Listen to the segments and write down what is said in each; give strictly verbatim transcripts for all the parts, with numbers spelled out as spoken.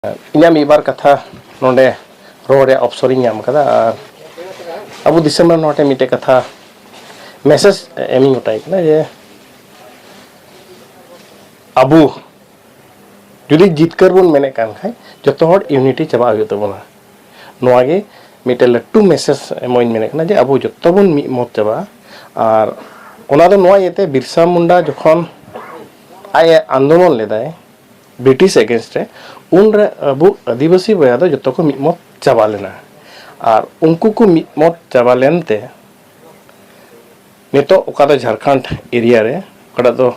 ᱤᱧᱟᱹᱜ ᱢᱤᱫ ᱵᱟᱨ ᱠᱟᱛᱷᱟ ᱱᱚᱰᱮ ᱨᱚᱲ ᱨᱮᱭᱟᱜ ᱚᱯᱥᱚᱨ ᱤᱧ ᱧᱟᱢ ᱠᱟᱫᱟ᱾ ᱟᱨ ᱟᱵᱚ ᱫᱤᱥᱚᱢ ᱨᱮ ᱱᱚᱰᱮ ᱢᱤᱫᱴᱮᱡ ᱠᱟᱛᱷᱟ ᱢᱮᱥᱮᱡᱽ ᱮᱢᱤᱧ ᱜᱚᱴᱟᱭ ᱠᱟᱱᱟ ᱡᱮ ᱟᱵᱚ ᱡᱩᱫᱤ ᱡᱤᱛᱠᱟᱹᱨ ᱵᱚᱱ ᱢᱮᱱᱮᱫ ᱠᱟᱱ ᱠᱷᱟᱡ, ᱡᱚᱛᱚ ᱦᱚᱲ ᱤᱭᱩᱱᱤᱴᱤ ᱪᱟᱵᱟᱜ ᱦᱩᱭᱩᱜ ᱛᱟᱵᱚᱱᱟ᱾ ᱱᱚᱣᱟ ᱜᱮ ᱢᱤᱫᱴᱮᱡ ᱞᱟᱹᱴᱩ ᱢᱮᱥᱮᱡᱽ ᱮᱢᱚᱜ ᱤᱧ ᱢᱮᱱᱮᱫ ᱠᱟᱱᱟ ᱡᱮ ᱟᱵᱚ ᱡᱚᱛᱚ ᱵᱚᱱ ᱢᱤᱫ ᱢᱚᱛ ᱪᱟᱵᱟᱜᱼᱟ᱾ ᱟᱨ ᱚᱱᱟ ᱫᱚ ᱱᱚᱣᱟ ᱤᱭᱟᱹᱛᱮ, ᱵᱤᱨᱥᱟ ᱢᱩᱱᱰᱟ ᱡᱚᱠᱷᱚᱱ ᱟᱡ ᱮ ᱟᱱᱫᱳᱞᱚᱱ ᱞᱮᱫᱟᱭ ᱵᱨᱤᱴᱤᱥ ᱮᱜᱮᱱᱥᱴ ᱨᱮ, ᱩᱱᱨᱮ ᱟᱵᱚ ᱟᱹᱫᱤᱵᱟᱹᱥᱤ ᱵᱚᱭᱦᱟ ᱫᱚ ᱡᱚᱛᱚ ᱠᱚ ᱢᱤᱫ ᱢᱚᱛ ᱪᱟᱵᱟ ᱞᱮᱱᱟ᱾ ᱟᱨ ᱩᱱᱠᱩ ᱠᱚ ᱢᱤᱫ ᱢᱚᱛ ᱪᱟᱵᱟ ᱞᱮᱱᱛᱮ ᱱᱤᱛᱚᱜ ᱚᱠᱟ ᱫᱚ ᱡᱷᱟᱲᱠᱷᱚᱸᱰ ᱮᱨᱤᱭᱟ ᱨᱮ ᱚᱠᱟᱴᱟᱜ ᱫᱚ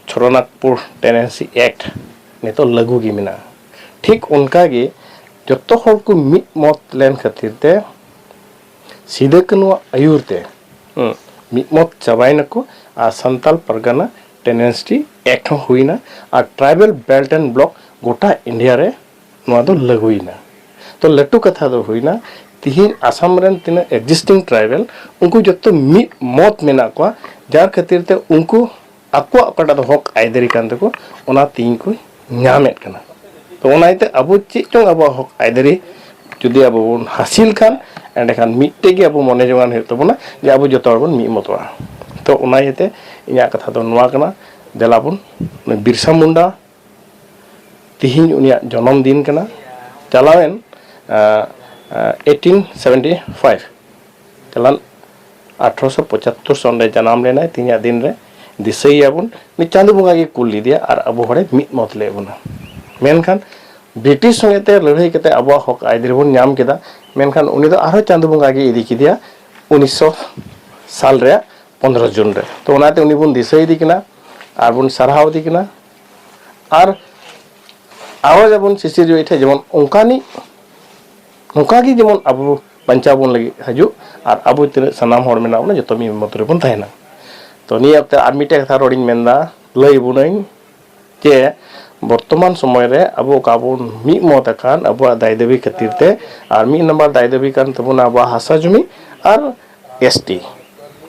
ᱪᱷᱚᱨᱚᱱᱟᱜᱽᱯᱩᱨ ᱴᱮᱱᱮᱱᱥᱤ ᱮᱠᱴ ᱱᱤᱛᱚᱜ ᱞᱟᱹᱜᱩ ᱜᱮ ᱢᱮᱱᱟᱜᱼᱟ, ᱴᱷᱤᱠ ᱚᱱᱠᱟ ᱜᱮ ᱡᱚᱛᱚ ᱦᱚᱲ ᱠᱚ ᱢᱤᱫ ᱢᱚᱛ ᱞᱮᱱ ᱠᱷᱟᱹᱛᱤᱨ ᱛᱮ ᱥᱤᱫᱟᱹ ᱠᱟᱹᱱᱩᱣᱟᱜ ᱟᱹᱭᱩᱨ ᱛᱮ, ᱦᱩᱸ, ᱢᱤᱫ ᱢᱚᱛ ᱪᱟᱵᱟᱭ ᱱᱟᱠᱚ᱾ ᱟᱨ ᱥᱟᱱᱛᱟᱞ ᱯᱟᱨᱜᱟᱱᱟ ᱴᱮᱱᱮᱱᱥᱤ ᱮᱠᱴ ᱦᱚᱸ ᱦᱩᱭᱱᱟ᱾ ᱟᱨ ᱴᱨᱟᱭᱵᱟᱞ ᱵᱮᱞᱴ ᱮᱱᱰ ᱵᱞᱚᱠ ᱜᱚᱴᱟ ᱤᱱᱰᱤᱭᱟ ᱨᱮ ᱱᱚᱣᱟ ᱫᱚ ᱞᱟᱹᱜᱩᱭᱮᱱᱟ᱾ ᱛᱚ, ᱞᱟᱹᱴᱩ ᱠᱟᱛᱷᱟ ᱫᱚ ᱦᱩᱭᱱᱟ, ᱛᱤᱦᱤᱧ ᱟᱥᱟᱢ ᱨᱮᱱ ᱛᱤᱱᱟᱹᱜ ᱮᱜᱽᱡᱤᱥᱴᱤᱝ ᱴᱨᱟᱭᱵᱟᱞ, ᱩᱱᱠᱩ ᱡᱚᱛᱚ ᱢᱤᱫ ᱢᱚᱛ ᱢᱮᱱᱟᱜ ᱠᱚᱣᱟ, ᱡᱟᱨ ᱠᱷᱟᱹᱛᱤᱨ ᱛᱮ ᱩᱱᱠᱩ ᱟᱠᱚᱣᱟᱜ ᱚᱠᱟᱴᱟᱜ ᱫᱚ ᱦᱚᱠ ᱟᱹᱭᱫᱟᱹᱨᱤ ᱠᱟᱱ ᱛᱟᱠᱚ, ᱚᱱᱟ ᱛᱮᱦᱤᱧ ᱠᱚ ᱧᱟᱢᱮᱫ ᱠᱟᱱᱟ᱾ ᱛᱚ, ᱚᱱᱟ ᱤᱭᱟᱹᱛᱮ ᱟᱵᱚ ᱪᱮᱫ ᱪᱚᱝ ᱟᱵᱚᱣᱟᱜ ᱦᱚᱠ ᱟᱹᱭᱫᱟᱹᱨᱤ ᱡᱩᱫᱤ ᱟᱵᱚ ᱵᱚᱱ ᱦᱟᱹᱥᱤᱞ ᱠᱷᱟᱱ, ᱮᱸᱰᱮᱠᱷᱟᱱ ᱢᱤᱫᱴᱮᱡ ᱜᱮ ᱟᱵᱚ ᱢᱚᱱᱮ ᱡᱚᱝᱟᱱ ᱦᱩᱭᱩᱜ ᱛᱟᱵᱚᱱᱟ ᱡᱮ ᱟᱵᱚ ᱡᱚᱛᱚ ᱦᱚᱲ ᱵᱚᱱ ᱢᱤᱫ ᱢᱚᱛᱚᱜᱼᱟ᱾ ᱛᱚ, ᱚᱱᱟ ᱤᱭᱟᱹᱛᱮ ᱤᱧᱟᱹᱜ ᱠᱟᱛᱷᱟ ᱫᱚ ᱱᱚᱣᱟ ᱠᱟᱱᱟ, ᱫᱮᱞᱟ ᱵᱚᱱ ᱵᱤᱨᱥᱟ ᱢᱩᱱᱰᱟ ᱛᱤᱦᱤᱧ ᱩᱱᱤᱭᱟᱜ ᱡᱚᱱᱚᱢ ᱫᱤᱱ ᱠᱟᱱᱟ᱾ ᱪᱟᱞᱟᱣᱮᱱ, ᱟᱸ, ᱟᱸ, ᱮᱭᱤᱴᱤᱱ ᱥᱮᱵᱷᱮᱱᱴᱤ ᱯᱷᱟᱭᱤᱵᱷ, ᱪᱟᱞᱟᱣᱮᱱ ᱟᱴᱷᱨᱚᱥᱚ ᱯᱚᱸᱪᱟᱛᱛᱳᱨ ᱥᱚᱱ ᱨᱮ ᱡᱟᱱᱟᱢ ᱞᱮᱱᱟᱭ ᱛᱤᱦᱤᱧᱟᱜ ᱫᱤᱱ ᱨᱮ᱾ ᱫᱤᱥᱟᱹᱭᱮᱭᱟᱵᱚᱱ, ᱩᱱᱤ ᱪᱟᱸᱫᱚ ᱵᱚᱸᱜᱟ ᱜᱮ ᱠᱩᱞ ᱞᱮᱫᱮᱭᱟ ᱟᱨ ᱟᱵᱚ ᱦᱚᱲᱮ ᱢᱤᱫ ᱢᱚᱛ ᱞᱮᱫ ᱵᱚᱱᱟ᱾ ᱢᱮᱱᱠᱷᱟᱱ ᱵᱨᱤᱴᱤᱥ ᱥᱚᱸᱜᱮ ᱛᱮ ᱞᱟᱹᱲᱦᱟᱹᱭ ᱠᱟᱛᱮ ᱟᱵᱚᱣᱟᱜ ᱦᱚᱠ ᱟᱹᱭᱫᱟᱹᱨᱤ ᱵᱚᱱ ᱧᱟᱢ ᱠᱮᱫᱟ, ᱢᱮᱱᱠᱷᱟᱱ ᱩᱱᱤ ᱫᱚ ᱟᱨᱦᱚᱸ ᱪᱟᱸᱫᱚ ᱵᱚᱸᱜᱟ ᱜᱮ ᱤᱫᱤ ᱠᱮᱫᱮᱭᱟ ᱩᱱᱤᱥᱥᱚ ᱥᱟᱞ ᱨᱮᱭᱟᱜ ᱯᱚᱱᱫᱽᱨᱚ ᱡᱩᱱ ᱨᱮ᱾ ᱛᱚ, ᱚᱱᱟᱛᱮ ᱩᱱᱤ ᱵᱚᱱ ᱫᱤᱥᱟᱹᱭᱮᱫᱮ ᱠᱟᱱᱟ ᱟᱨ ᱵᱚᱱ ᱥᱟᱨᱦᱟᱣ ᱤᱫᱤ ᱠᱟᱱᱟ᱾ ᱟᱨ ᱟᱨᱚ ᱡᱮᱢᱚᱱ ᱥᱤᱥᱤᱨ ᱡᱚᱭᱤ ᱴᱷᱮᱡ ᱡᱮᱢᱚᱱ ᱚᱱᱠᱟᱱᱤᱡ, ᱚᱱᱠᱟ ᱜᱮ ᱡᱮᱢᱚᱱ ᱟᱵᱚ ᱵᱟᱧᱪᱟᱣ ᱵᱚᱱ ᱞᱟᱹᱜᱤᱫ ᱦᱤᱡᱩᱜ, ᱟᱨ ᱟᱵᱚ ᱛᱤᱱᱟᱹᱜ ᱥᱟᱱᱟᱢ ᱦᱚᱲ ᱢᱮᱱᱟᱜ ᱵᱚᱱᱟ, ᱡᱚᱛᱚ ᱢᱤᱫ ᱢᱚᱛ ᱨᱮᱵᱚᱱ ᱛᱟᱦᱮᱱᱟ᱾ ᱛᱚ, ᱱᱤᱭᱟᱹ ᱚᱠᱛᱮ ᱟᱨ ᱢᱤᱫᱴᱮᱡ ᱠᱟᱛᱷᱟ ᱨᱚᱲᱤᱧ ᱢᱮᱱᱫᱟ, ᱞᱟᱹᱭ ᱵᱚᱱᱟᱹᱧ ᱡᱮ ᱵᱚᱨᱛᱚᱢᱟᱱ ᱥᱚᱢᱚᱭ ᱨᱮ ᱟᱵᱚ ᱚᱠᱟ ᱵᱚᱱ ᱢᱤᱫ ᱢᱚᱛ ᱟᱠᱟᱱ ᱟᱵᱚᱣᱟᱜ ᱫᱟᱭ ᱫᱟᱹᱵᱤ ᱠᱷᱟᱹᱛᱤᱨ ᱛᱮ, ᱟᱨ ᱢᱤᱫ ᱱᱟᱢᱵᱟᱨ ᱫᱟᱭ ᱫᱟᱹᱵᱤ ᱠᱟᱱ ᱛᱟᱵᱚᱱᱟ ᱟᱵᱚᱣᱟᱜ ᱦᱟᱥᱟ ᱡᱩᱢᱤ ᱟᱨ ᱮᱥ ᱴᱤ᱾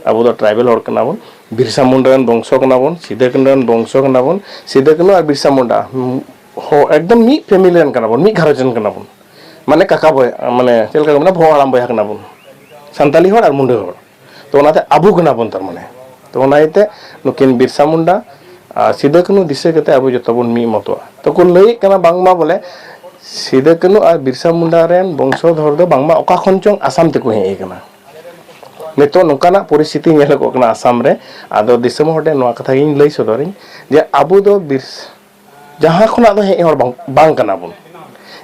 ᱟᱵᱚ ᱫᱚ ᱴᱨᱟᱭᱵᱟᱞ ᱦᱚᱲ ᱠᱟᱱᱟ ᱵᱚᱱ, ᱵᱤᱨᱥᱟ ᱢᱩᱱᱰᱟ ᱨᱮᱱ ᱵᱚᱝᱥᱚ ᱠᱟᱱᱟ ᱵᱚᱱ, ᱥᱤᱫᱟᱹ ᱠᱟᱹᱱᱩ ᱨᱮᱱ ᱵᱚᱝᱥᱚ ᱠᱟᱱᱟ ᱵᱚᱱ, ᱥᱤᱫᱟᱹ ᱠᱟᱹᱱᱩ ᱟᱨ ᱵᱤᱨᱥᱟ ᱢᱩᱱᱰᱟ, ᱦᱩᱸ, ᱦᱚ ᱮᱠᱫᱚᱢ ᱢᱤᱫ ᱯᱷᱮᱢᱤᱞᱤ ᱨᱮᱱ ᱠᱟᱱᱟ ᱵᱚᱱ, ᱢᱤᱫ ᱜᱷᱟᱨᱚᱸᱡᱽ ᱨᱮᱱ ᱠᱟᱱᱟ ᱵᱚᱱ᱾ ᱢᱟᱱᱮ ᱠᱟᱠᱟ ᱵᱚᱭᱦᱟ, ᱢᱟᱱᱮ ᱪᱮᱫ ᱞᱮᱠᱟ ᱠᱚ ᱢᱮᱱᱟ, ᱵᱷᱚ ᱦᱟᱲᱟᱢ ᱵᱚᱭᱦᱟ ᱠᱟᱱᱟ ᱵᱚᱱ, ᱥᱟᱱᱛᱟᱞᱤ ᱦᱚᱲ ᱟᱨ ᱢᱩᱸᱰᱟᱹ ᱦᱚᱲ᱾ ᱛᱚ ᱚᱱᱟᱛᱮ ᱟᱵᱚ ᱠᱟᱱᱟ ᱵᱚᱱ ᱛᱟᱨ ᱢᱟᱱᱮ᱾ ᱛᱚ ᱚᱱᱟ ᱤᱭᱟᱹᱛᱮ ᱱᱩᱠᱤᱱ ᱵᱤᱨᱥᱟ ᱢᱩᱱᱰᱟ ᱟᱨ ᱥᱤᱫᱟᱹ ᱠᱟᱹᱱᱦᱩ ᱫᱤᱥᱟᱹ ᱠᱟᱛᱮ ᱟᱵᱚ ᱡᱚᱛᱚ ᱵᱚᱱ ᱢᱤᱫ ᱢᱚᱛᱚᱜᱼᱟ᱾ ᱛᱚ ᱠᱚ ᱞᱟᱹᱭᱮᱫ ᱠᱟᱱᱟ ᱵᱟᱝᱢᱟ ᱵᱚᱞᱮ ᱥᱤᱫᱟᱹ ᱠᱟᱹᱱᱦᱩ ᱟᱨ ᱵᱤᱨᱥᱟ ᱢᱩᱱᱰᱟ ᱨᱮᱱ ᱵᱚᱝᱥᱚᱫᱷᱚᱨ ᱫᱚ ᱵᱟᱝᱢᱟ ᱚᱠᱟ ᱠᱷᱚᱱ ᱪᱚᱝ ᱟᱥᱟᱢ ᱛᱮᱠᱚ ᱦᱮᱡ ᱟᱠᱟᱱᱟ᱾ ᱱᱤᱛᱚᱜ ᱱᱚᱝᱠᱟᱱᱟᱜ ᱯᱚᱨᱤᱥᱛᱷᱤᱛᱤ ᱧᱮᱞᱚᱜᱚᱜ ᱠᱟᱱᱟ ᱟᱥᱟᱢ ᱨᱮ᱾ ᱟᱫᱚ ᱫᱤᱥᱚᱢ ᱦᱚᱲ ᱴᱷᱮᱱ ᱱᱚᱣᱟ ᱠᱟᱛᱷᱟ ᱜᱤᱧ ᱞᱟᱹᱭ ᱥᱚᱫᱚᱨᱤᱧ ᱡᱮ ᱟᱵᱚ ᱫᱚ ᱵᱤᱨ-, ᱡᱟᱦᱟᱸ ᱠᱷᱚᱱᱟᱜ ᱫᱚ ᱦᱮᱡ ᱦᱚᱲ ᱵᱟᱝ, ᱵᱟᱝ ᱠᱟᱱᱟ ᱵᱚᱱ᱾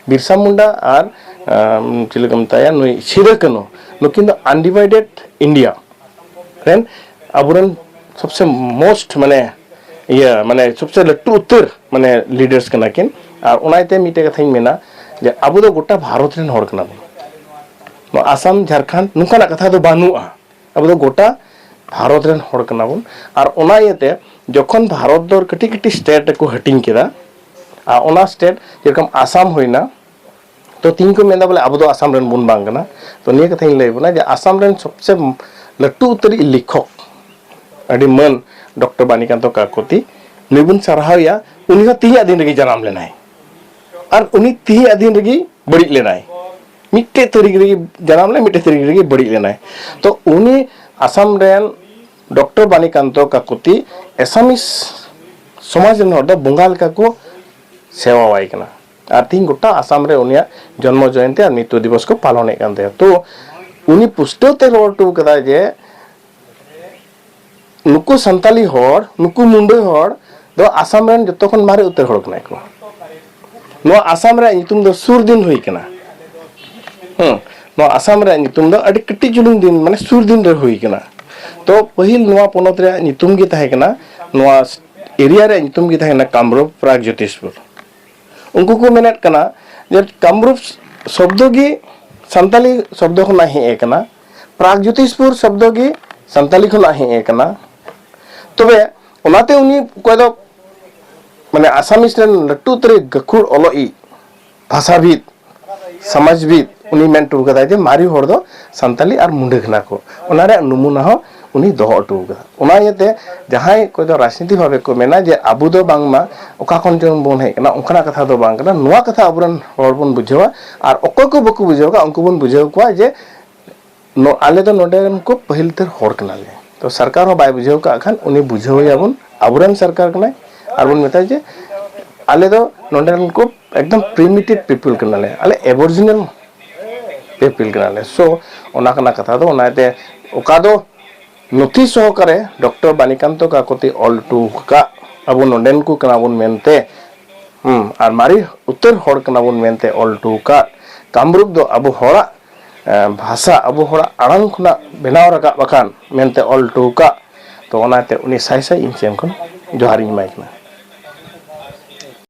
ᱵᱤᱨᱥᱟ ᱢᱩᱱᱰᱟ ᱟᱨ, ᱟᱢ, ᱪᱮᱫ ᱞᱮᱠᱟ ᱢᱮᱛᱟᱭᱟ, ᱱᱩᱭ ᱥᱤᱫᱟᱹ ᱠᱟᱹᱱᱦᱩ, ᱱᱩᱠᱤᱱ ᱫᱚ ᱟᱱᱰᱤᱵᱷᱟᱭᱰᱮᱰ ᱤᱱᱰᱤᱭᱟ ᱨᱮᱱ ᱟᱵᱚᱨᱮᱱ ᱥᱚᱵᱥᱮ ᱢᱳᱥᱴ ᱢᱟᱱᱮ ᱤᱭᱟᱹ ᱢᱟᱱᱮ ᱥᱚᱵᱥᱮ ᱞᱟᱹᱴᱩ ᱩᱛᱟᱹᱨ ᱢᱟᱱᱮ ᱞᱤᱰᱟᱨᱥ ᱠᱟᱱᱟ ᱠᱤᱱ᱾ ᱟᱨ ᱚᱱᱟ ᱤᱭᱟᱹᱛᱮ ᱢᱤᱫᱴᱮᱡ ᱠᱟᱛᱷᱟᱧ ᱢᱮᱱᱟ ᱡᱮ ᱟᱵᱚ ᱫᱚ ᱜᱚᱴᱟ ᱵᱷᱟᱨᱚᱛ ᱨᱮᱱ ᱦᱚᱲ ᱠᱟᱱᱟ ᱵᱚᱱ᱾ ᱱᱚᱣᱟ ᱟᱥᱟᱢ, ᱡᱷᱟᱲᱠᱷᱚᱸᱰ ᱱᱚᱝᱠᱟᱱᱟᱜ ᱠᱟᱛᱷᱟ ᱫᱚ ᱵᱟᱹᱱᱩᱜᱼᱟ᱾ ᱟᱵᱚ ᱫᱚ ᱜᱚᱴᱟ ᱵᱷᱟᱨᱚᱛ ᱨᱮᱱ ᱦᱚᱲ ᱠᱟᱱᱟ ᱵᱚᱱ᱾ ᱟᱨ ᱚᱱᱟ ᱤᱭᱟᱹᱛᱮ ᱡᱚᱠᱷᱚᱱ ᱵᱷᱟᱨᱚᱛ ᱫᱚ ᱠᱟᱹᱴᱤᱡ ᱠᱟᱹᱴᱤᱡ ᱥᱴᱮᱴ ᱨᱮᱠᱚ ᱦᱟᱹᱴᱤᱧ ᱠᱮᱫᱟ, ᱟᱨ ᱚᱱᱟ ᱥᱴᱮᱴ ᱡᱮᱨᱚᱠᱚᱢ ᱟᱥᱟᱢ ᱦᱩᱭᱱᱟ, ᱛᱚ ᱛᱤᱦᱤᱧ ᱠᱚ ᱢᱮᱱᱫᱟ ᱵᱚᱞᱮ ᱟᱵᱚ ᱫᱚ ᱟᱥᱟᱢ ᱨᱮᱱ ᱵᱚᱱ ᱵᱟᱝ ᱠᱟᱱᱟ᱾ ᱛᱚ ᱱᱤᱭᱟᱹ ᱠᱟᱛᱷᱟᱧ ᱞᱟᱹᱭ ᱵᱚᱱᱟ ᱡᱮ ᱟᱥᱟᱢ ᱨᱮᱱ ᱥᱚᱵᱥᱮ ᱞᱟᱹᱴᱩ ᱩᱛᱟᱹᱨᱤᱡ ᱞᱮᱠᱷᱚᱠ, ᱟᱹᱰᱤ ᱢᱟᱹᱱ ᱰᱚᱠᱴᱚᱨ ᱵᱟᱱᱤᱠᱟᱱᱛᱚ ᱠᱟᱠᱚᱛᱤ, ᱱᱩᱭ ᱵᱚᱱ ᱥᱟᱨᱦᱟᱣᱮᱭᱟ᱾ ᱩᱱᱤ ᱦᱚᱸ ᱛᱤᱦᱤᱧᱟᱜ ᱫᱤᱱ ᱨᱮᱜᱮ ᱡᱟᱱᱟᱢ ᱞᱮᱱᱟᱭ, ᱟᱨ ᱩᱱᱤ ᱛᱤᱦᱤᱧᱟᱜ ᱫᱤᱱ ᱨᱮᱜᱮ ᱵᱟᱹᱲᱤᱡ ᱞᱮᱱᱟᱭ᱾ ᱢᱤᱫᱴᱮᱡ ᱛᱟᱹᱨᱤᱠᱷ ᱨᱮᱜᱮ ᱡᱟᱱᱟᱢ ᱞᱮᱱᱟᱭ, ᱢᱤᱫᱴᱮᱡ ᱛᱟᱹᱨᱤᱠᱷ ᱨᱮᱜᱮ ᱵᱟᱹᱲᱤᱡ ᱞᱮᱱᱟᱭ᱾ ᱛᱚ ᱩᱱᱤ ᱟᱥᱟᱢ ᱨᱮᱱ ᱰᱚᱠᱴᱚᱨ ᱵᱟᱱᱤᱠᱟᱱᱛᱚ ᱠᱟᱠᱚᱛᱤ ᱮᱥᱟᱢᱤᱥ ᱥᱚᱢᱟᱡᱽ ᱨᱮᱱ ᱦᱚᱲ ᱫᱚ ᱵᱚᱸᱜᱟ ᱞᱮᱠᱟ ᱠᱚ ᱥᱮᱣᱟᱣᱟᱭ ᱠᱟᱱᱟ᱾ ᱟᱨ ᱛᱤᱦᱤᱧ ᱜᱚᱴᱟ ᱟᱥᱟᱢ ᱨᱮ ᱩᱱᱤᱭᱟᱜ ᱡᱚᱱᱢᱚ ᱡᱚᱭᱚᱱᱛᱤ ᱟᱨ ᱢᱨᱤᱛᱛᱩ ᱫᱤᱵᱚᱥ ᱠᱚ ᱯᱟᱞᱚᱱᱮᱫ ᱠᱟᱱ ᱛᱟᱭᱟ᱾ ᱛᱚ ᱩᱱᱤ ᱯᱩᱥᱴᱟᱹᱣ ᱛᱮ ᱨᱚᱲ ᱦᱚᱴᱚ ᱠᱟᱫᱟᱭ ᱡᱮ ᱱᱩᱠᱩ ᱥᱟᱱᱛᱟᱞᱤ ᱦᱚᱲ, ᱱᱩᱠᱩ ᱢᱩᱱᱰᱟᱹ ᱦᱚᱲ ᱫᱚ ᱟᱥᱟᱢ ᱨᱮᱱ ᱡᱚᱛᱚ ᱠᱷᱚᱱ ᱢᱟᱨᱮ ᱩᱛᱟᱹᱨ ᱦᱚᱲ ᱠᱟᱱᱟ ᱠᱚ᱾ ᱱᱚᱣᱟ ᱟᱥᱟᱢ ᱨᱮᱭᱟᱜ ᱧᱩᱛᱩᱢ ᱫᱚ ᱥᱩᱨ ᱫᱤᱱ ᱦᱩᱭ ᱠᱟᱱᱟ᱾ ᱦᱮᱸ, ᱱᱚᱣᱟ ᱟᱥᱟᱢ ᱨᱮᱭᱟᱜ ᱧᱩᱛᱩᱢ ᱫᱚ ᱟᱹᱰᱤ ᱠᱟᱹᱴᱤᱡ ᱪᱩᱞᱩᱝ ᱫᱤᱱ, ᱢᱟᱱᱮ ᱥᱩᱨ ᱫᱤᱱ ᱨᱮ ᱦᱩᱭ ᱠᱟᱱᱟ᱾ ᱛᱚ ᱯᱟᱹᱦᱤᱞ ᱱᱚᱣᱟ ᱯᱚᱱᱚᱛ ᱨᱮᱭᱟᱜ ᱧᱩᱛᱩᱢ ᱜᱮ ᱛᱟᱦᱮᱸ ᱠᱟᱱᱟ, ᱱᱚᱣᱟ ᱮᱨᱤᱭᱟ ᱨᱮᱭᱟᱜ ᱧᱩᱛᱩᱢ ᱜᱮ ᱛᱟᱦᱮᱸ ᱠᱟᱱᱟ ᱠᱟᱢᱨᱩᱯ ᱯᱨᱟᱜᱽᱡᱳᱛᱤᱥᱯᱩᱨ᱾ ᱩᱱᱠᱩ ᱠᱚ ᱢᱮᱱᱮᱫ ᱠᱟᱱᱟ ᱡᱮ ᱠᱟᱢᱨᱩᱯ ᱥᱚᱵᱫᱚ ᱜᱮ ᱥᱟᱱᱛᱟᱞᱤ ᱥᱚᱵᱫᱚ ᱠᱷᱚᱱᱟᱜ ᱦᱮᱡ ᱟᱠᱟᱱᱟ, ᱯᱨᱟᱜᱽᱡᱳᱛᱤᱥᱯᱩᱨ ᱥᱚᱵᱫᱚ ᱜᱮ ᱥᱟᱱᱛᱟᱞᱤ ᱠᱷᱚᱱᱟᱜ ᱦᱮᱡ ᱟᱠᱟᱱᱟ᱾ ᱛᱚᱵᱮ ᱚᱱᱟᱛᱮ ᱩᱱᱤ ᱚᱠᱚᱭ ᱫᱚ ᱢᱟᱱᱮ ᱟᱥᱟᱢᱤᱥ ᱨᱮᱱ ᱞᱟᱹᱴᱩ ᱩᱛᱟᱹᱨᱤᱡ ᱜᱟᱹᱠᱷᱩᱲ ᱚᱞᱚᱜ ᱤᱡ, ᱵᱷᱟᱥᱟᱵᱤᱫ, ᱥᱚᱢᱟᱡᱽᱵᱤᱫ, ᱩᱱᱤ ᱢᱮᱱ ᱦᱚᱴᱚ ᱠᱟᱫᱟᱭ ᱡᱮ ᱢᱟᱨᱮ ᱦᱚᱲ ᱫᱚ ᱥᱟᱱᱛᱟᱞᱤ ᱟᱨ ᱢᱩᱸᱰᱟᱹ ᱠᱟᱱᱟ ᱠᱚ, ᱚᱱᱟ ᱨᱮᱭᱟᱜ ᱱᱩᱢᱩᱱᱟ ᱦᱚᱸ ᱩᱱᱤ ᱫᱚᱦᱚ ᱦᱚᱴᱚ ᱠᱟᱫᱟ᱾ ᱚᱱᱟ ᱤᱭᱟᱹᱛᱮ ᱡᱟᱦᱟᱸᱭ ᱚᱠᱚᱭ ᱫᱚ ᱨᱟᱡᱽᱱᱤᱛᱤ ᱵᱷᱟᱵᱮ ᱠᱚ ᱢᱮᱱᱟ ᱡᱮ ᱟᱵᱚ ᱫᱚ ᱵᱟᱝᱢᱟ ᱚᱠᱟ ᱠᱷᱚᱱ ᱪᱚᱝ ᱵᱚᱱ ᱦᱮᱡ ᱠᱟᱱᱟ, ᱚᱱᱠᱟᱱᱟᱜ ᱠᱟᱛᱷᱟ ᱫᱚ ᱵᱟᱝ ᱠᱟᱱᱟ᱾ ᱱᱚᱣᱟ ᱠᱟᱛᱷᱟ ᱟᱵᱚᱨᱮᱱ ᱦᱚᱲ ᱵᱚᱱ ᱵᱩᱡᱷᱟᱹᱣᱟ, ᱟᱨ ᱚᱠᱚᱭ ᱠᱚ ᱵᱟᱠᱚ ᱵᱩᱡᱷᱟᱹᱣ ᱠᱟᱜ, ᱩᱱᱠᱩ ᱵᱚᱱ ᱵᱩᱡᱷᱟᱹᱣ ᱠᱚᱣᱟ ᱡᱮ ᱱᱚ-, ᱟᱞᱮ ᱫᱚ ᱱᱚᱰᱮ ᱨᱮᱱ ᱠᱚ ᱯᱟᱹᱦᱤᱞ ᱩᱛᱟᱹᱨ ᱦᱚᱲ ᱠᱟᱱᱟᱞᱮ᱾ ᱛᱚ ᱥᱚᱨᱠᱟᱨ ᱦᱚᱸ ᱵᱟᱭ ᱵᱩᱡᱷᱟᱹᱣ ᱠᱟᱜ ᱠᱷᱟᱱ ᱩᱱᱤ ᱵᱩᱡᱷᱟᱹᱣ ᱮᱭᱟᱵᱚᱱ, ᱟᱵᱚᱨᱮᱱ ᱥᱚᱨᱠᱟᱨ ᱠᱟᱱᱟᱭ, ᱟᱨ ᱵᱚᱱ ᱢᱮᱛᱟᱭᱟ ᱡᱮ ᱟᱞᱮ ᱫᱚ ᱱᱚᱰᱮ ᱨᱮᱱ ᱠᱚ ᱮᱠᱫᱚᱢ primitive people ᱠᱟᱱᱟᱞᱮ, ᱟᱞᱮ Aboriginal people ᱠᱟᱱᱟᱞᱮ᱾ So ᱚᱱᱟ ᱠᱟᱱᱟ ᱠᱟᱛᱷᱟ ᱫᱚ, ᱚᱱᱟᱛᱮ ᱚᱠᱟ ᱫᱚ ᱱᱚᱛᱷᱤ ᱥᱚᱦᱚᱠᱟᱨᱮ ᱰᱚᱠᱴᱚᱨ ᱵᱟᱱᱤᱠᱟᱱᱛᱚ ᱠᱟᱠᱚᱛᱤ ᱚᱞ ᱦᱚᱴᱚ ᱟᱠᱟᱫ, ᱟᱵᱚ ᱱᱚᱰᱮᱱ ᱠᱚ ᱠᱟᱱᱟ ᱵᱚᱱ ᱢᱮᱱᱛᱮ, ᱦᱩᱸ, ᱟᱨ ᱢᱟᱨᱮ ᱩᱛᱟᱹᱨ ᱦᱚᱲ ᱠᱟᱱᱟ ᱵᱚᱱ ᱢᱮᱱᱛᱮ ᱚᱞ ᱦᱚᱴᱚ ᱟᱠᱟᱫ, ᱠᱟᱢᱨᱩᱯ ᱫᱚ ᱟᱵᱚ ᱦᱚᱲᱟᱜ, ᱮ, ᱵᱷᱟᱥᱟ, ᱟᱵᱚ ᱦᱚᱲᱟᱜ ᱟᱲᱟᱝ ᱠᱷᱚᱱᱟᱜ ᱵᱮᱱᱟᱣ ᱨᱟᱠᱟᱵ ᱟᱠᱟᱱ ᱢᱮᱱᱛᱮ ᱚᱞ ᱦᱚᱴᱚ ᱟᱠᱟᱫ᱾ ᱛᱚ ᱚᱱᱟᱛᱮ ᱩᱱᱤ ᱥᱟᱭ ᱥᱟᱭ ᱤᱧ ᱥᱮᱱ ᱠᱷᱚᱱ ᱡᱚᱦᱟᱨᱤᱧ ᱮᱢᱟᱭ ᱠᱟᱱᱟ᱾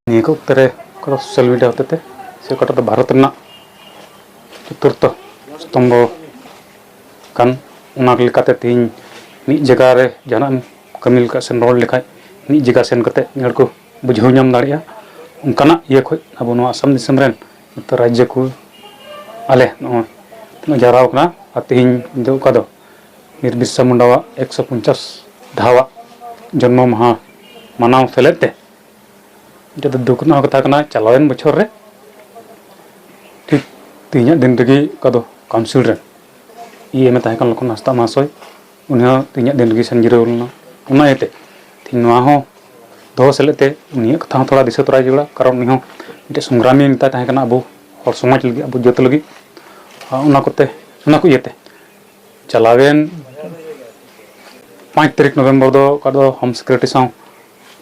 ᱱᱤᱭᱟᱹ ᱠᱚ ᱚᱠᱛᱮ ᱨᱮ ᱚᱠᱟ ᱫᱚ social media ᱦᱚᱛᱮᱛᱮ ᱥᱮ ᱚᱠᱟᱴᱟᱜ ᱫᱚ ᱵᱷᱟᱨᱚᱛ ᱨᱮᱱᱟᱜ ᱪᱚᱛᱩᱨᱛᱷᱚ ᱥᱛᱚᱢᱵᱷᱚ ᱠᱟᱱ, ᱚᱱᱟ ᱞᱮᱠᱟᱛᱮ ᱛᱮᱦᱮᱧ ᱢᱤᱫ ᱡᱟᱭᱜᱟ ᱨᱮ ᱡᱟᱦᱟᱱᱟᱜ ᱮᱢ ᱠᱟᱹᱢᱤ ᱞᱮᱠᱷᱟᱡ ᱥᱮᱢ ᱨᱚᱲ ᱞᱮᱠᱷᱟᱡ ᱢᱤᱫ ᱡᱟᱭᱜᱟ ᱥᱮᱱ ᱠᱟᱛᱮ ᱢᱤᱫ ᱦᱚᱲ ᱠᱚ ᱵᱩᱡᱷᱟᱹᱣ ᱧᱟᱢ ᱫᱟᱲᱮᱭᱟᱜᱼᱟ᱾ ᱚᱱᱠᱟᱱᱟᱜ ᱤᱭᱟᱹ ᱠᱷᱚᱡ ᱟᱵᱚ ᱱᱚᱣᱟ ᱟᱥᱟᱢ ᱫᱤᱥᱚᱢ ᱨᱮᱱ ᱱᱤᱛᱚᱜ ᱨᱟᱡᱽᱡᱚ ᱠᱚ ᱟᱞᱮ ᱱᱚᱜᱼᱚᱭ ᱛᱤᱱᱟᱹᱜ ᱡᱟᱣᱨᱟ ᱟᱠᱟᱱᱟ, ᱟᱨ ᱛᱮᱦᱮᱧ ᱫᱚ ᱚᱠᱟ ᱫᱚ ᱵᱤᱨ ᱵᱤᱨᱥᱟ ᱢᱩᱱᱰᱟᱣᱟᱜ ᱮᱠᱥᱚ ᱯᱚᱧᱪᱟᱥ ᱫᱷᱟᱣᱟᱜ ᱡᱚᱱᱢᱚ ᱢᱟᱦᱟ ᱢᱟᱱᱟᱣ ᱥᱮᱞᱮᱫ ᱛᱮ ᱢᱤᱫᱴᱮᱡ ᱫᱚ ᱫᱩᱠ ᱨᱮᱱᱟᱜ ᱦᱚᱸ ᱠᱟᱛᱷᱟ ᱠᱟᱱᱟ, ᱪᱟᱞᱟᱣᱮᱱ ᱵᱚᱪᱷᱚᱨ ᱨᱮ ᱴᱷᱤᱠ ᱛᱮᱦᱮᱧᱟᱜ ᱫᱤᱱ ᱨᱮᱜᱮ ᱚᱠᱟ ᱫᱚ council ᱨᱮᱱ EM ᱮ ᱛᱟᱦᱮᱸ ᱠᱟᱱ ᱞᱚᱠᱷᱚᱱ ᱦᱟᱸᱥᱫᱟ ᱢᱚᱦᱟᱥᱚᱭ, ᱩᱱᱤ ᱦᱚᱸ ᱛᱮᱦᱮᱧᱟᱜ ᱫᱤᱱ ᱨᱮᱜᱮ ᱥᱮᱱ ᱡᱤᱨᱟᱹᱣ ᱞᱮᱱᱟ᱾ ᱚᱱᱟ ᱤᱭᱟᱹᱛᱮ ᱛᱮᱦᱮᱧ ᱱᱚᱣᱟ ᱦᱚᱸ ᱫᱚᱦᱚ ᱥᱮᱞᱮᱫ ᱛᱮ ᱩᱱᱤᱭᱟᱜ ᱠᱟᱛᱷᱟ ᱦᱚᱸ ᱛᱷᱚᱲᱟ ᱫᱤᱥᱟᱹ ᱛᱚᱨᱟᱭ ᱡᱟᱹᱨᱩᱲᱟ, ᱠᱟᱨᱚᱱ ᱩᱱᱤ ᱦᱚᱸ ᱢᱤᱫᱴᱮᱡ ᱥᱚᱝᱜᱨᱟᱢᱤ ᱱᱮᱛᱟᱭ ᱛᱟᱦᱮᱸ ᱠᱟᱱᱟ ᱟᱵᱚ ᱦᱚᱲ ᱥᱚᱢᱟᱡᱽ ᱞᱟᱹᱜᱤᱫ, ᱟᱵᱚ ᱡᱟᱹᱛ ᱞᱟᱹᱜᱤᱫ᱾ ᱟᱨ ᱚᱱᱟ ᱠᱚᱛᱮ, ᱚᱱᱟ ᱠᱚ ᱤᱭᱟᱹᱛᱮ ᱪᱟᱞᱟᱣᱮᱱ ᱯᱟᱸᱪ ᱛᱟᱹᱨᱤᱠᱷ ᱱᱚᱵᱷᱮᱢᱵᱚᱨ ᱫᱚ ᱚᱠᱟ ᱫᱚ Home Secretary ᱥᱟᱶ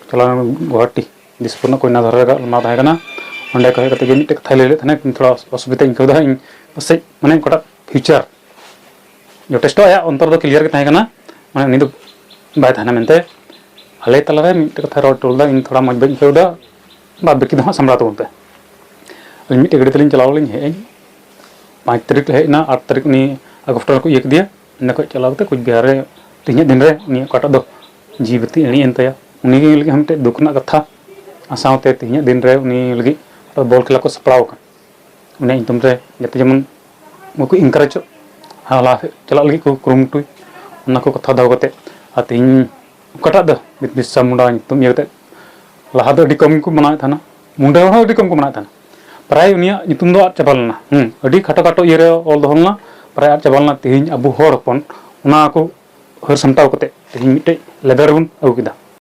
ᱪᱟᱞᱟᱣᱮᱱ ᱜᱩᱣᱟᱦᱟᱴᱤ ᱫᱤᱥᱯᱩᱨ ᱨᱮᱱᱟᱜ ᱠᱚᱱᱭᱟᱫᱷᱚᱨ ᱨᱮ ᱜᱟᱞᱢᱟᱨᱟᱣ ᱛᱟᱦᱮᱸ ᱠᱟᱱᱟ᱾ ᱚᱸᱰᱮ ᱠᱚ ᱦᱮᱡ ᱠᱟᱛᱮ ᱜᱮ ᱢᱤᱫᱴᱮᱡ ᱠᱟᱛᱷᱟᱭ ᱞᱟᱹᱭ ᱞᱮᱫ ᱛᱟᱦᱮᱱᱟ, ᱤᱧ ᱛᱷᱚᱲᱟ ᱚᱥᱩᱵᱤᱫᱷᱟᱧ ᱟᱹᱭᱠᱟᱹᱣ ᱮᱫᱟ᱾ ᱤᱧ ᱯᱟᱥᱮᱡ ᱢᱟᱱᱮ ᱚᱠᱟᱴᱟᱜ future ᱡᱚᱛᱷᱮᱥᱴᱚ ᱟᱭᱟᱜ ᱚᱱᱛᱚᱨ ᱫᱚ clear ᱜᱮ ᱛᱟᱦᱮᱸ ᱠᱟᱱᱟ, ᱢᱟᱱᱮ ᱩᱱᱤ ᱫᱚ ᱵᱟᱭ ᱛᱟᱦᱮᱱᱟ ᱢᱮᱱᱛᱮ᱾ ᱟᱞᱮ ᱛᱟᱞᱟᱨᱮ ᱢᱤᱫᱴᱮᱡ ᱠᱟᱛᱷᱟ ᱨᱚᱲ ᱦᱚᱴᱚ ᱞᱮᱫᱟ, ᱤᱧ ᱛᱷᱚᱲᱟ ᱢᱚᱡᱽ ᱵᱟᱹᱧ ᱟᱹᱭᱠᱟᱹᱣ ᱮᱫᱟ, ᱵᱟᱫ ᱵᱟᱹᱠᱤ ᱫᱚ ᱦᱟᱸᱜ ᱥᱟᱢᱵᱲᱟᱣ ᱛᱟᱵᱚᱱ ᱯᱮ᱾ ᱟᱹᱞᱤᱧ ᱢᱤᱫᱴᱮᱡ ᱜᱟᱹᱰᱤ ᱛᱮᱞᱤᱧ ᱪᱟᱞᱟᱣ ᱞᱤᱧ ᱦᱮᱡ ᱮᱱ, ᱯᱟᱸᱪ ᱛᱟᱹᱨᱤᱠᱷ ᱞᱮ ᱦᱮᱡ ᱮᱱᱟ, ᱟᱴ ᱛᱟᱹᱨᱤᱠᱷ ᱩᱱᱤ ᱟᱜᱚᱥᱴ ᱨᱮᱠᱚ ᱤᱭᱟᱹ ᱠᱮᱫᱮᱭᱟ᱾ ᱚᱸᱰᱮ ᱠᱷᱚᱡ ᱪᱟᱞᱟᱣ ᱠᱟᱛᱮ ᱠᱳᱪᱵᱤᱦᱟᱨ ᱨᱮ ᱛᱮᱦᱮᱧᱟᱜ ᱫᱤᱱ ᱨᱮ ᱩᱱᱤ ᱚᱠᱟᱴᱟᱜ ᱫᱚ ᱡᱤᱣᱤ ᱵᱟᱹᱛᱤ ᱮᱬᱮᱡ ᱮᱱ ᱛᱟᱭᱟ, ᱩᱱᱤ ᱞᱟᱹᱜᱤᱫ ᱦᱚᱸ ᱢᱤᱫᱴᱮᱡ ᱫᱩᱠ ᱨᱮᱱᱟᱜ ᱠᱟᱛᱷᱟ᱾ ᱟᱨ ᱥᱟᱶᱛᱮ ᱛᱮᱦᱮᱧᱟᱜ ᱫᱤᱱ ᱨᱮ ᱩᱱᱤ ᱞᱟᱹᱜᱤᱫ ᱵᱚᱞ ᱠᱷᱮᱞᱟ ᱠᱚ ᱥᱟᱯᱲᱟᱣ ᱟᱠᱟᱱ, ᱩᱱᱤᱭᱟᱜ ᱧᱩᱛᱩᱢ ᱛᱮ ᱡᱟᱛᱮ ᱡᱮᱢᱚᱱ ᱩᱱᱠᱩ ᱤᱱᱠᱟᱨᱮᱡᱚᱜ ᱟᱨ ᱞᱟᱦᱟ ᱥᱮᱫ ᱪᱟᱞᱟᱜ ᱞᱟᱹᱜᱤᱫ ᱠᱚ ᱠᱩᱨᱩᱢᱩᱴᱩᱭ, ᱚᱱᱟ ᱠᱚ ᱠᱟᱛᱷᱟ ᱫᱚᱦᱚ ᱠᱟᱛᱮ᱾ ᱟᱨ ᱛᱮᱦᱮᱧ ᱚᱠᱟᱴᱟᱜ ᱫᱚ ᱵᱤᱨᱥᱟ ᱢᱩᱱᱰᱟ ᱧᱩᱛᱩᱢ ᱤᱭᱟᱹ ᱠᱟᱛᱮ ᱞᱟᱦᱟ ᱫᱚ ᱟᱹᱰᱤ ᱠᱚᱢ ᱜᱮᱠᱚ ᱢᱟᱱᱟᱣᱮᱫ ᱛᱟᱦᱮᱱᱟ, ᱢᱩᱱᱰᱟ ᱦᱚᱲ ᱦᱚᱸ ᱟᱹᱰᱤ ᱠᱚᱢ ᱠᱚ ᱢᱟᱱᱟᱣᱮᱫ ᱛᱟᱦᱮᱱᱟ᱾ ᱯᱨᱟᱭ ᱩᱱᱤᱭᱟᱜ ᱧᱩᱛᱩᱢ ᱫᱚ ᱟᱫ ᱪᱟᱵᱟ ᱞᱮᱱᱟ᱾ ᱦᱩᱸ, ᱟᱹᱰᱤ ᱠᱷᱟᱴᱚ ᱠᱷᱟᱴᱚ ᱤᱭᱟᱹ ᱨᱮ ᱚᱞ ᱫᱚᱦᱚ ᱞᱮᱱᱟ, ᱯᱨᱟᱭ ᱟᱫ ᱪᱟᱵᱟ ᱞᱮᱱᱟ᱾ ᱛᱮᱦᱮᱧ ᱟᱵᱚ ᱦᱚᱲ ᱦᱚᱯᱚᱱ ᱚᱱᱟ ᱠᱚ ᱦᱟᱹᱨ ᱥᱟᱢᱴᱟᱣ ᱠᱟᱛᱮ ᱛᱮᱦᱮᱧ ᱢᱤᱫᱴᱮᱡ ᱞᱮᱵᱮᱞ ᱨᱮᱵᱚᱱ ᱟᱹᱜᱩ ᱠᱮᱫᱟ᱾